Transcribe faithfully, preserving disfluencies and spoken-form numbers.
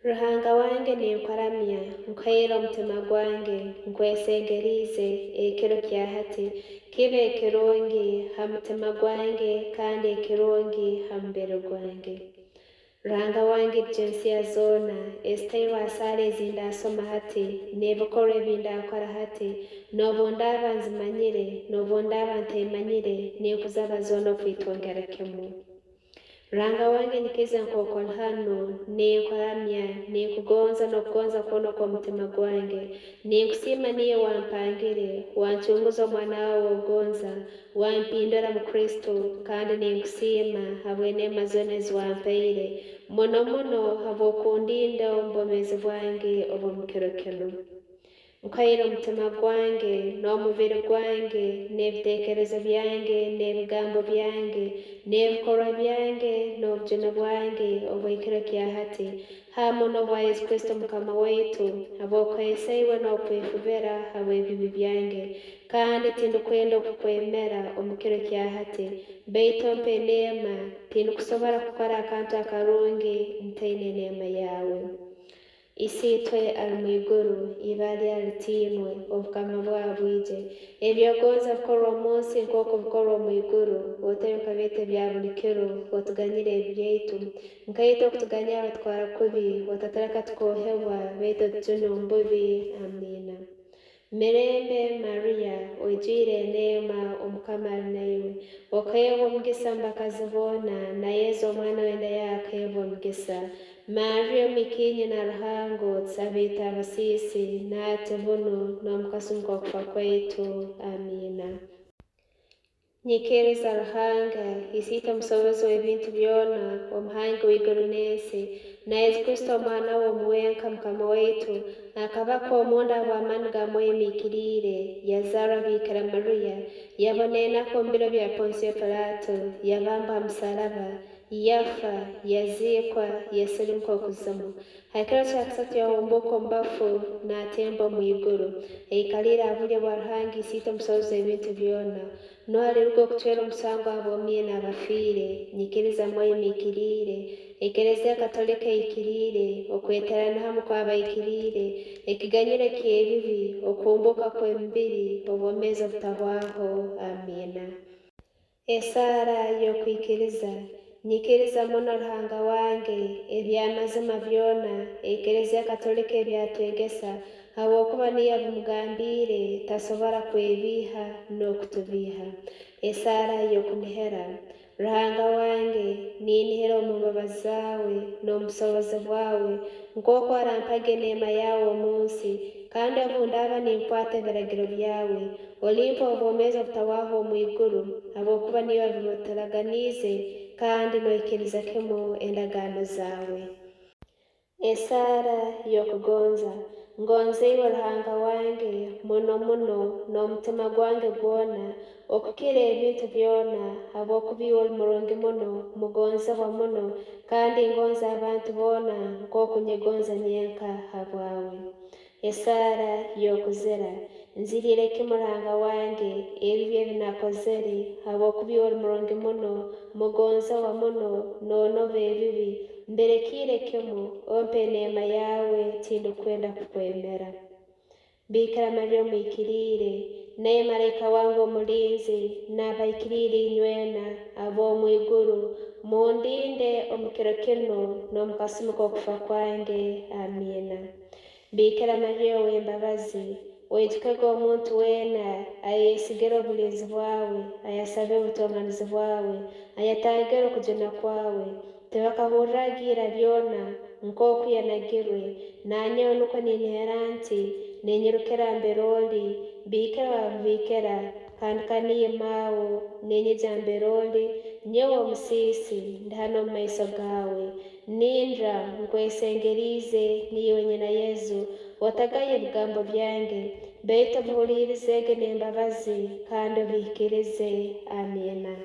Ruhanga wange, ninkuramya, nkuhaire omutima gwange, nkwesengeriize ekiro kya hati, kibe ekirungi ha mutima gwange kandi ekirungi ha mubiri gwange. Ruhanga wange, egyo ensi ya zoona ezitairwe ha saara ezi ndasoma hati, n'ebikorwa ebi ndakora hati, n'obu ndaaba nzimanyire, n'obu ndaaba ntaimanyire, ninkuzaba zoona okwitwongera kimu. Ruhanga wange, nyikiriza nk'oku oli hanu, ninkuramya, ninkugonza n'okugonza kwona okw'omutima gwange. Ninkusiima niiwe wampangire, wancunguza omwana waawe ow'okugonza, wampindura mu Kristo, kandi ninkusiima habw'eneema zoona ezi wampaire, muno muno habw'okundinda omu bwomeezi bwange obw'omu kiro kinu. Nkuhaire omutima gwange, n'omubiri gwange, n'ebiteekerezo byange, n'ebigambo byange, n'ebikorwa byange, n'obujune bwange obw'ekiro kya hati, hamu n'obwa Yesu Kristo Mukama waitu, habw'okuheeseirwe n'okwefubira habw'ebibi byange. Kandi tindukwenda okukwemera omu kiro kya hati, baitu ompe eneema, tindukusobora kukora akantu akarungi ntaine eneema yaawe. Isiitwe ali mu iguru, ibara lyawe litiinwe, obukama bwawe bwije. Eby'ogonza bikorwe omu nsi nk'oku bikorwa omu iguru. Otahe okabiita ebya buli kiro, otuganyire ebibi byaitu, nkaitwe okutuganyira abatwara kubi, otatureka tukoohebwa, baitu otujune omu bubi. Amiina. Mirembe Mariya, oijwire eneema, Omukama ali naiwe. Okaihebwa omugisa omu bakazi boona, na Yesu omwana w'enda yaawe akaihebwa omugisa. Mariya, omwiki nyina Ruhanga, otusabe itwe abasiisi, na hati bunu, n'omu kasumi k'okufa kwaitu. Amiina. Nyikiriza Ruhanga, Isiitwe Omusobozi w'ebintu byona, Omuhangi w'iguru n'ensi, na Yesu Kristo Omwana we omu wenka, Mukama waitu, akabakwa omunda habw'amaani ga Mwoyo Mwikiriire, yazaarwa Bikira Mariya, yabona enaku omu biro bya Pontiyo Pilato, yabambwa ha musaraba, yafa, yaziikwa, yasirimuka okuzimu. Ha kiro kya kasatu yahumbuka omu bafu, naatemba omu iguru. Aikaliire ha bulyo bwa Ruhanga Isiitwe Omusobozi w'ebintu byona. Nuho aliruga okucwera omusango aboomi n'abafiire. Nyikiriza Mwoyo Mwikiriire, Ekereziya Katolika eikiriire, okweterana hamu kw'abaikiriire, ekiganyiro ky'ebibi, okuhumbuka kw'emibiri, obwomeezi obutahwaho. Amiina. Esaara y'okwikiriza. Nyikiriza muno Ruhanga wange, eby'amazima byona Ekereziya Katolika ebyatwegesa, habwokuba niyo abimugambiire, tasobora kwebiiha n'okutubiiha. Esaara y'okunihira. Ruhanga wange, niinihira omu mbabazi zaawe n'omu busobozi bwawe, nkooku orampaga eneema yaawe omu nsi, kandi obu ndaaba ninkwata ebiragiro byawe, olimpa obwomeezi obutahwaho omu iguru, habwokuba niiwe wabituraganiize, kandi noikiriza kimu endagaano zaawe. Esaara y'okugonza. Ngonza iwe Ruhanga wange, muno muno n'omutima gwange gwona, okukira ebintu byona, habwokuba iwe oli murungi muno, mugonzebwa muno, kandi ngonza abantu boona nkooku nyegonza nyenka habwawe. Esaara y'okuzira. Nziriire kimu Ruhanga wange, ebibi ebi nakozere, habwokuba iwe oli murungi muno, mugonzebwa muno, noonoba ebibi. Mbirekiire kimu, ompe eneema yaawe, tindukwenda kukwemera. Bikira Mariya omwikiriire, naiwe maraika wange omulinzi, n'abaikiriire inywena ab'omu iguru, mundinde omu kiro kinu n'omu kasumi k'okufa kwange. Amiina. Bikira Mariya ow'embabazi, oijukege omuntu weena ayayesigire obulinzi bwawe, ayasabire obutonganizi bwawe, ayatangire okujuna kwawe. Tibakahurraga ira lyona nkooku yanagirwe, na nyowe nukwo niinihira nti niinyirukira mbere oli. Bikira wa bikira, kandi ka niimaho, niinyija mbere oli, nyowe omusiisi, ndi hanu omu maiso gaawe. Nindra, nkwesengeriize, niiwe nyina Yesu, otagaya ebigambo byange, baitu obihuliirizeege n'embabazi, kandi obihikirize. Amiina.